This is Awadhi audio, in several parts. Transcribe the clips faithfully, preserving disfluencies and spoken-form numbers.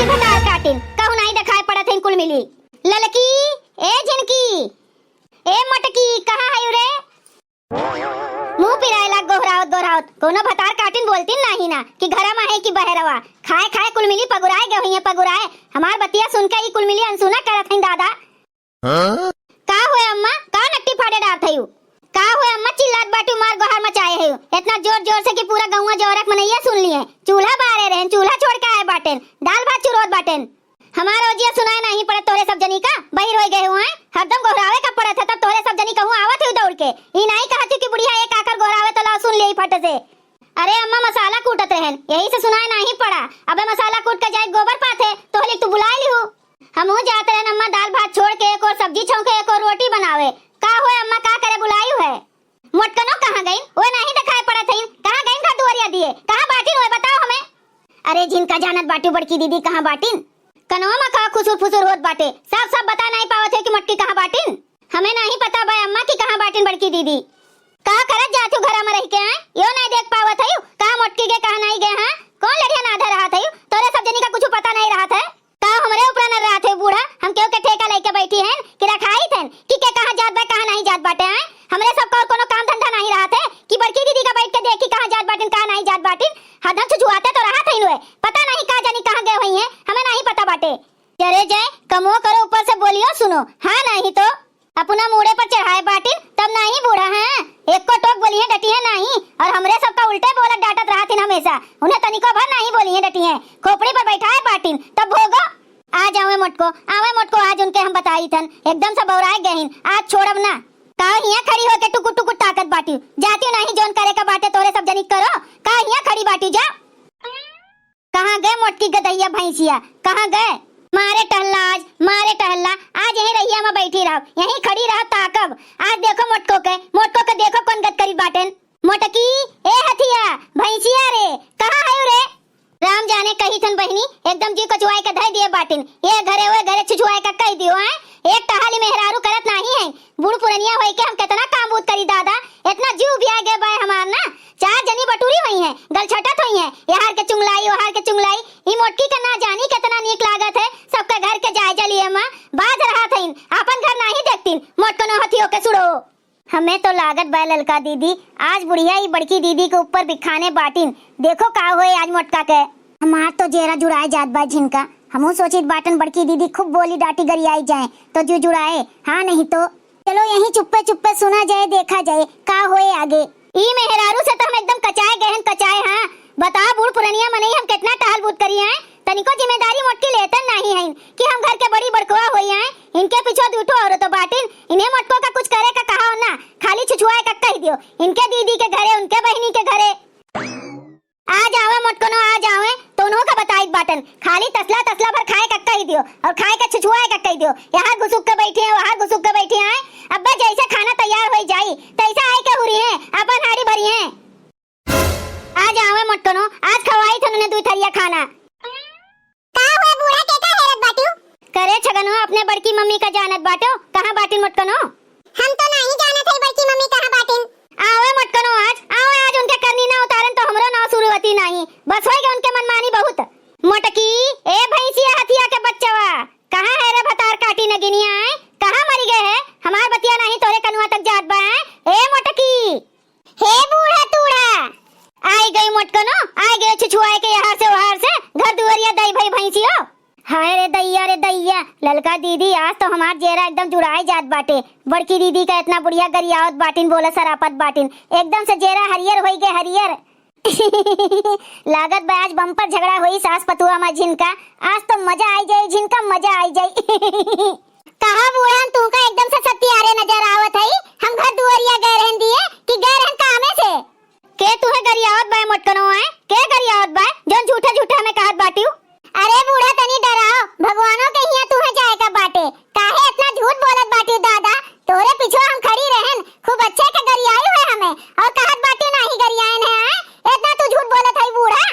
भतार काटिन, कहूँ नाहीं देखाए पड़त हइन कुल मिली। ललकी, ए झिनकी, ए मोटकी, कहाँ हयू रे? मुँह पिराए लाग गोहरावत गोहरावत। कउनो भतार काटिन बोलतिन नाहीं ना कि घरा मा है कि बहरवा। खाए खाए कुल मिली पगुराए गए हुइहैं, पगुराए। हमार बतिया सुन के ई कुल मिली अनसुना करत हइन दादा। हाँ? का होए अम्मा, का नट्टी फाड़े डारत हयू? का होए अम्मा, चिल्लात बाटू, मार गोहार मचाए हयू एतना जोर जोर से कि पूरा गउँवा जौरक मनइया सुन लिहे। चूल्हा बारे रहेन, चूल्हा छोड़ के आए बाटेन, दाल भात चुरोत बाटेन। हमार ओजिया सुनाए नाहीं पड़त तोहरे सब जनी का, बहिर होइ गए हुए, हरदम गोहरावे का पड़त है, तब तोहरे सब जनी कहूँ आवत हयू दौड़ के। ई नाहीं कहत हयू कि बुढ़िया एक आकर गोहरावे तो लाओ सुन लेई फट से। अरे अम्मा मसाला कूटत रहेन, यही से सुनाए नाहीं पड़ा। अबे मसाला कूट के जाए गोबर पाथे, तोहलिक तू बुलाए लिहू। हमहूँ जात रहेन अम्मा, दाल भात छोड़ के एक ओर सब्जी छौंके, एक ओर रोटी बनावे। का होए अम्मा, का करे बुलायू है? मोटकनो कहाँ गइन? ओए नाहीं देखाए पड़त हइन। कहाँ गइन घर दुआरिया दिए? कहाँ बाटिन ओए बताओ हमें। अरे झिनका जानत बाटू बड़की दीदी कहाँ बाटिन? कनवा मा का खुसुर फुसुर होत बाटे? साफ साफ बता नाहीं पावत है कि मोटकी कहाँ बाटिन? हमें नाहीं पता बा अम्मा कि कहाँ बाटिन बड़की दीदी। का करत जात हो घरा मा रहि के, आए? यो नाहीं देख पावत हयू? कहाँ मोटकी गए, कहाँ नाहीं गए, हाँ? कौन लड़िया नाधे रहत हयू? तोरे सब जनी का कुछ पता नाहीं रहत है? का हमरे ऊपर न रहत है बूढ़ा? हम केहू के ठेका लइके बैठी हन कि रखाइत हन कि के कहाँ जात बा, कहाँ नाहीं जात बाटे, आए? हमरे सबका और कोनो काम धंधा नाहीं रहत है कि बड़की दीदी का बैठ के देखी कहाँ जात बाटिन, कहाँ नाहीं जात बाटिन? हरदम छुछुआते तो रहत हइन ओए, पता नाहीं का जानी कहाँ गए हुइहैं, हमें नाहीं पता बाटे। अरे जय, कमो करो, ऊपर से बोलियो सुनो, हाँ नाहीं तो। अपना मूड़े पर चढ़ाए बाटिन, तब नाहीं बूढ़ा हैं, एको टोक बोलिहैं डटिहैं नाहीं, और हमरे सबका उल्टे बोलत डांटत रहत हिन हमेसा, उन्हें तनिको भर नाहीं बोलिहैं डटिहैं, खोपड़ी पर बैठाए बाटिन, तब भोगो। आज आवे मोटको, आवे मोटको, आज उनके हम बताइत हन, एकदम से बौराए गए हिन, आज छोड़ब ना। का हियाँ खड़ी होके टुकुर टुकुर ताकत बाटिउ, जातिउ नाहीं, जौन करे का बाटे तोरे सब जनी करो, का हियाँ खड़ी बाटिउ, जा। कहाँ गए मोटकी गदहिया भैंसिया, कहाँ गए? मारे टहल्ला आज, मारे टहल्ला, आज यहीं रहिया मा बैठी रहब, यहीं खड़ी रहब ताकब। आज देखो मोटको के, मोटको के देखो कौन गत करी बाटेन। मोटकी, ए हथिया, भैंसिया रे, कहाँ हयू रे? राम जाने कही थन बहिनी, एकदम जी कचुआए के धइ दिए बाटिन। ये घरे ओए घरे छुछुआए का कहि दियो, आए? एक टहाली मेहरारू करत नाहीं है। बूढ़ पुरनिया होई के हम केतना काम बूत करी दादा, एतना जीव उबिया गए बाय हमार ना। चार जनी बटुरी होइहैं, गलछटत होइहैं, यहार के चुंगलाई, ओहार के चुंगलाई। ई मोटकी के ना जानी केतना नीक लागत है, सबके घर के जायजा लिए मा बाज रहत हइन, आपन घर नाहीं देखतिन, मोटकनो हथियो के सुड़ो। हमें तो लागत बाय ललका दीदी, आज बुढ़िया ई बड़की दीदी के ऊपर बिखाने बाटिन। देखो का होए आज मोटका के। हमार तो जेरा जुड़ाए जात बा झिनका। हमहू सोचित बाटन बड़की दीदी खूब बोली डांटी गरियाई जाए, तो जू जुड़ाए, हाँ नहीं तो। चलो यहीं चुप्पे चुप्पे सुना जाए, देखा जाए का होए आगे। ई मेहरारू से तो हम एकदम कचाए गए हन, कचाए। हाँ, बताओ बूढ़ पुरनिया मनई हम केतना टहल बूत करी हैं, तनिको जिम्मेदारी मोटकी लेतन नाहीं हैं कि हम घर के बड़ी बड़कवा होई हैं। इनके पीछे दू ठो औरतो बाटिन, इन्हें मोटको का कुछ करे का कहा हो ना, खाली छुछुआए का कहि दियो। इनके दीदी के घरे, उनके बहिनी के घरे। आ जावे मोटकनो, आ जावे, तो उन्हों का बताइत बाटन, खाली तसला तसला भर खाए का कहि दियो और खाए का छुछुआए का कहि दियो। यहाँ घुसुक के बैठी हैं, वहाँ घुसुक के बैठी हैं। अब्बे जैसे खाना तैयार होई जाई, तैसे आए के हुरी हैं, अपन हाड़ी भरी हैं। आज आवे मोटकनो, आज खवाई थन उन्हें दुई थरिया खाना। का हुए बूढ़ा, के का हेरत बाटिउ? करे छगनो, अपने बड़की मम्मी का जानत बाटो, कहाँ बाटिन मोटकनो? हम तो नाहीं जानत हई बड़की मम्मी कहाँ बाटिन। आवे मोटकनो आज, आवे आज उनके करनी ना उतारन तो हमरो नाव सुरवती नाहीं। बस होई गए उनके मनमानी बहुत। मोटकी, ए भैंसिया हथिया के बच्चवा, कहाँ है रे भतार काटी नगिनिया आए? कहाँ मरी गए है? हमार बतिया नाहीं तोरे कनुआ तक जात बा आए? ए मोटकी। हे बूढ़ा तूढ़ा, आई गई मोटकनो, आई गई छुछुआए के यहार से ओहार से, घर दुआरिया दई भई भैंसियो। हाय रे दैया, रे दैया, ललका दीदी, आज तो हमार जेरा एकदम जुड़ाए जात बाटे। बड़की दीदी का इतना बुढ़िया गरियावत बाटिन, बोला सरापत बाटिन, एकदम से जेरा हरियर होई गए, हरियर। लागत बा आज बम्पर झगड़ा होई सास पतुआ मा झिनका। आज तो मजा आई जाई झिनका, मजा आई जाई। कहा बूढ़ा, हम तुमका एकदम से सत्यारे नजर आवत हई। हम घर दुआरिया गए रहन दिए कि गए रहन कामे से? के तुहे गरियावत बाय मोटकनो आए? के गरियावत बाय जौन झूठे झूठे हमें कहत बाटिउ? अरे बूढ़ा, तनी डराओ, भगवानों के हियां तुहे जाए का बाटे, काहे इतना झूठ बोलत बाटिउ दादा? तोरे पिछुआ हम खड़ी रहन, खूब अच्छे के गरियाई है हमें, और कहत बाटिउ नाही गरियायन है, आए? इतना तू झूठ बोलत हई बूढ़ा।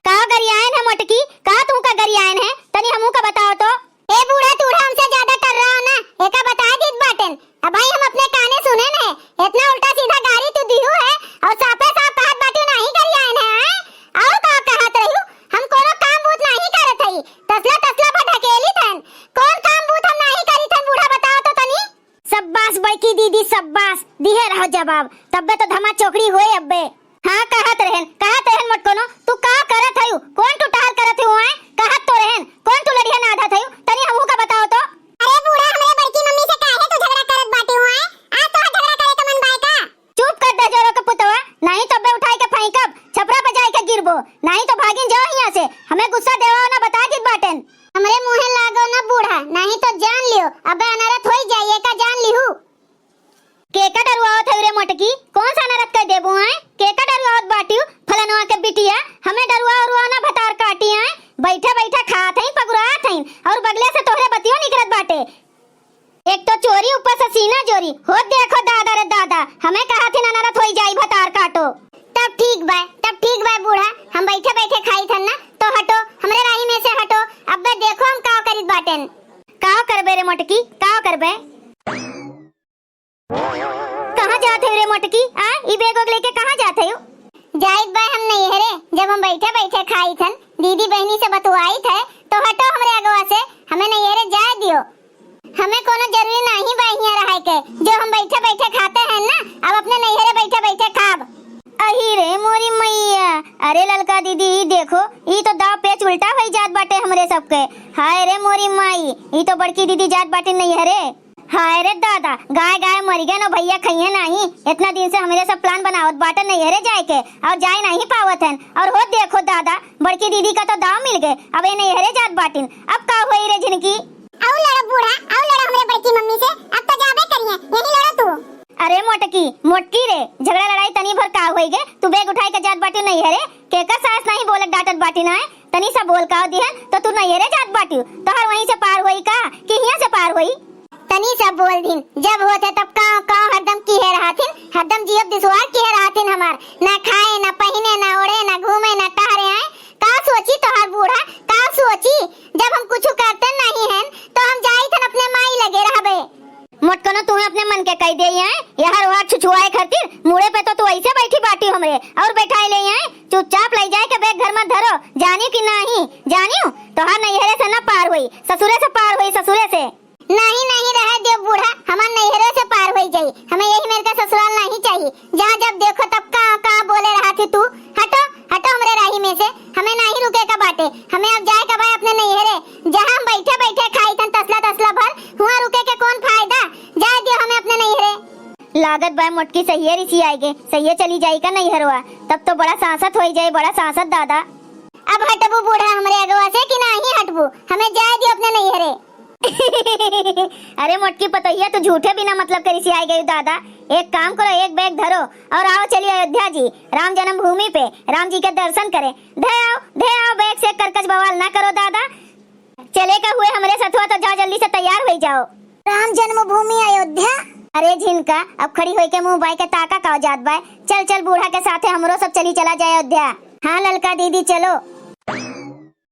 का गरियायन है मोटकी? का तू का गरियायन है? तनी हमू का बताओ तो। ए बूढ़ा, तूढ़ा हमसे ज्यादा टर्राओ ना, एका बता दीत बाटेन। अब भाई हम अपने काने सुनेन है, इतना उल्टा सीधा गारी तू दिहू है, और साफे साफ कहत बाटिउ नाही गरियायन है, आए? और का कहा? जवाब, तब्बे तो धमा चोकड़ी होए अब्बे। हाँ, कहत रहेन, कहत रहेन मोटकनो, तू का करत हयू? कौन तू टहल करत हयू आए? कहत तो रहेन, कौन तू लड़िया नाधत हयू? तनी हमहू का बताओ तो। अरे बूढ़ा, हमरे बड़की मम्मी से काहे तू झगड़ा करत बाटी हूँ आए? आज तोहार झगड़ा करे का मन बाय का? चुप कर दे जोरो के पुतवा, नहीं तो अब्बे उठाई के फेंकब, छपरा पे जाई के गिरबो, नहीं तो भागिन जाओ हियां से, हमें गुस्सा देवा ना बता दित बाटेन। हमरे मुँहे लागो ना बूढ़ा, नहीं तो जान लियो, अब्बे अनरथ होई जाई, एका जान लिहू। केका डरुआवत हई रे मोटकी? कौन सा अनरथ कह देबू आए? केका डरुआवत बाटियो? फलनवा के बिटिया, हमें डरुआ उरुआ ना भतार काटी आए। बैठे बैठे खात हईन, पगुरात हईन, और बगले से तोहरे बतियो निकलत बाटे। एक तो चोरी, ऊपर से सीना जोरी। हो देखो दादा रे दादा, हमें कहा थी अनरथ होई जाई भतार काटो। तब ठीक बा, तब ठीक बा बूढ़ा, हम बैठे बैठे खाई थन ना, तो हटो, हमरे राही में से हटो। अब्बे देखो हम काव करित बाटेन। काव करबे रे मोटकी, काव करबे? कहाँ जात है रे मोटकी? आ, ई बैग वैग लेके कहाँ जात है? जाइत बा हम नैहरे, जब हम बैठे बैठे खाई थन, दीदी बहनी से बतुआई थे, तो हटो हमरे अगवा से, हमें नैहरे जाए दियो। हमें कोनो जरूरी नहीं बा हियां रहे के, जो हम बैठे बैठे खाते हैं ना, अब अपने नैहरे बैठे बैठे खाब। अही रे मोरी मैया, अरे ललका दीदी, ई देखो, ई तो दाव पेच उल्टा होई जात बाटे हमरे सबके। हाय रे मोरी माई, ई तो बड़की दीदी जात बाटे नैहरे। हाय रे दादा, गाय गाय मरि गए न भैया खइहे नाही। इतना दिन से हमरे सब plan बनावत बाटे नैहरे जाए के, और जाए नहीं पावत हन। और हो देखो दादा, बड़की दीदी का तो दाव मिल गए, अब ये नैहरे जात बाटिन। अब का होई रे झिनकी? आऊ लड़ो बूढ़ा, आऊ लड़ो हमरे बड़की मम्मी से, अब तो जाबे करिए, यही लड़ो तू। अरे मोटकी, मोटकी रे, झगड़ा लड़ाई तनी भर का होई गे? तू बैग उठाई के जात बाटिन नैहरे, केकर सास नहीं बोलत डांटत बाटिन आए? तनी सा बोल काव दिहन तो तू नैहरे जात बाटियो, तोहर वहीं से पार होई का कि हियां से पार होई? तनी सा बोल दिन, जब होत है तब काव काव हरदम किहे रहथिन, हरदम जियब दुश्वार किहे रहथिन हमार, ना खाए, ना पहिने, ना ओढ़े, ना घूमे, ना टहरे आए। का सोची तोहर बूढ़ा, का सोची? जब हम कुछ करते नहीं हैं तो हम जाई थन अपने माई लगे रहबे। मोटकनो, तुहे अपने मन के कह दे हैं, यहर वहर छुछुआए खातिर मुड़े पे तो तू ऐसे बैठी बाटी हमरे और बैठाए ले हैं। चुपचाप ले जाए के बैग घर में धरो, जानियो कि नहीं? जानियो, तोहार नैहरे से ना पार होई, ससुरे से पार होई, ससुरे से। नहीं, नहीं, रहे दियो बूढ़ा, हमार नैहरे से पार होई जाई, हमें यही मेर का ससुराल नहीं चाहिए, जहाँ जब देखो तब का का बोले रहती तू। हटो, हटो हमरे राही में से, हमें नहीं रुके का बाटे, हमें अब जाए का बा अपने नैहरे, जहाँ हम बैठे बैठे खाई थन तसला तसला भर, हुआ रुके के कौन फायदा? जाए दियो हमें अपने नैहरे। लागत बा मोटकी सहिए रिसी आएगे, सहिए चली जाई का नैहरवा, तब तो बड़ा सांसत होई जाए, बड़ा सांसत दादा। अब हटबू बूढ़ा हमरे अगवा से कि नाही हटबू? हमें जाए दियो अपने नैहरे। अरे मोटकी पतोहिया, तू झूठे बिना मतलब के रिसियाई गई दादा। एक काम करो, एक बैग धरो और आओ चलिए अयोध्या जी, राम जन्मभूमि पे राम जी के दर्शन करें। धे आओ, धे आओ, बैग से करकच बवाल ना करो दादा। चले का हुए हमरे सथवा तो जाओ, जल्दी से तैयार हो जाओ। राम जन्मभूमि अयोध्या। अरे झिनका, अब खड़ी होई के मुंह बाय के ताका का जात बाय। चल चल, बूढ़ा के साथे हमरो सब चली चला जाए अयोध्या। हाँ ललका दीदी चलो।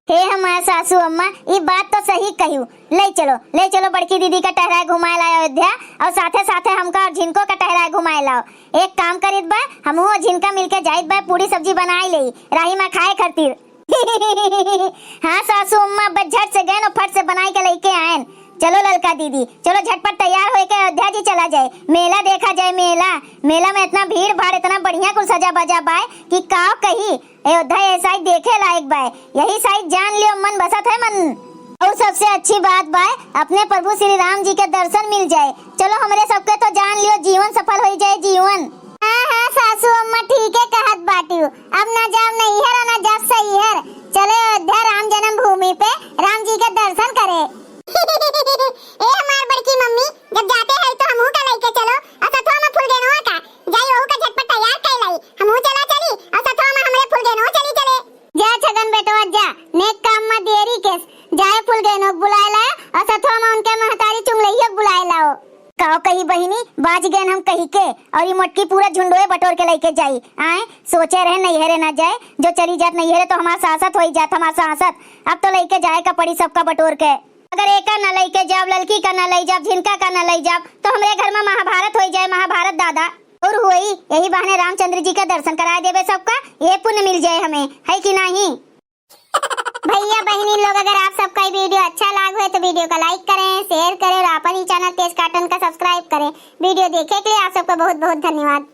हे हमार सासू अम्मा, ई बात तो सही कहियो। ले चलो, ले चलो बड़की दीदी का टहराए घुमाए लाओ अयोध्या, और साथे साथे हमका और झिनको का टहराए घुमाए लाओ। एक काम करित बा, हमहू और झिनका मिलके जाइत बा, पूड़ी सब्जी बनाए ले राही में खाए खातिर। हाँ सासू अम्मा, बस झट से गए न फट से बनाई के लेके आएन। चलो ललका दीदी, चलो झटपट तैयार होके अयोध्या जी चला जाए, मेला देखा जाए, मेला। मेला में इतना भीड़ भाड़, इतना बढ़िया कुल सजा बजा बाय कि का कही। अयोध्या ऐसा ही देखे लायक बाय, यही साइड जान लियो मन बसत है मन। और सबसे अच्छी बात बाय, अपने प्रभु श्री राम जी के दर्शन मिल जाए। चलो हमरे सबके तो जान लियो, जीवन सफल हो जाए जीवन। हाँ हाँ सासू अम्मा, ठीक है कहत बाटियो। अब ना जाब नैहर और ना जाब सैहर। चले अयोध्या राम जन्मभूमि पे राम जी के दर्शन करे। ए हमार बड़की मम्मी, जब जाते हैं तो हमहू का लेके चलो और सथवा में फुलगेनवा का। जाई वहू का झटपट तैयार कर लाई। हमहू चला चली और सथवा में हमरे फुलगेनवा चली चले। जा छगन बेटवा जा, नेक काम में देरी केस। जाए फुलगेनो के बुलाए लाओ और सथवा में उनके महतारी चुंगलैया के बुलाए लाओ। काव कही बहिनी, बाज गएन हम कही के, और ई मोटकी पूरा झुंडोए बटोर के लेके जाई। आए, सोचे रहे नैहरे ना जाए, जो चली जात नैहरे तो हमार सासत होई जात, हमार सासत। अब तो लेके जाए का पड़ी सबका बटोर के। अगर एका ना लई के जाब, ललकी का ना लई जाब, झिनका का ना लई जाब, तो हमरे घर में महाभारत होई जाए, महाभारत दादा। और होई, यही बहाने रामचंद्र जी का दर्शन कराए देबे सबका, ये पुण्य मिल जाए हमें, है कि नहीं? भैया बहिनी लोग, अगर आप सबका ई वीडियो अच्छा लाग होए तो वीडियो का लाइक करें, शेयर करें और आपन ही चैनल तेज कार्टून का सब्सक्राइब करें। वीडियो देखे के लिए आप सबका बहुत बहुत धन्यवाद।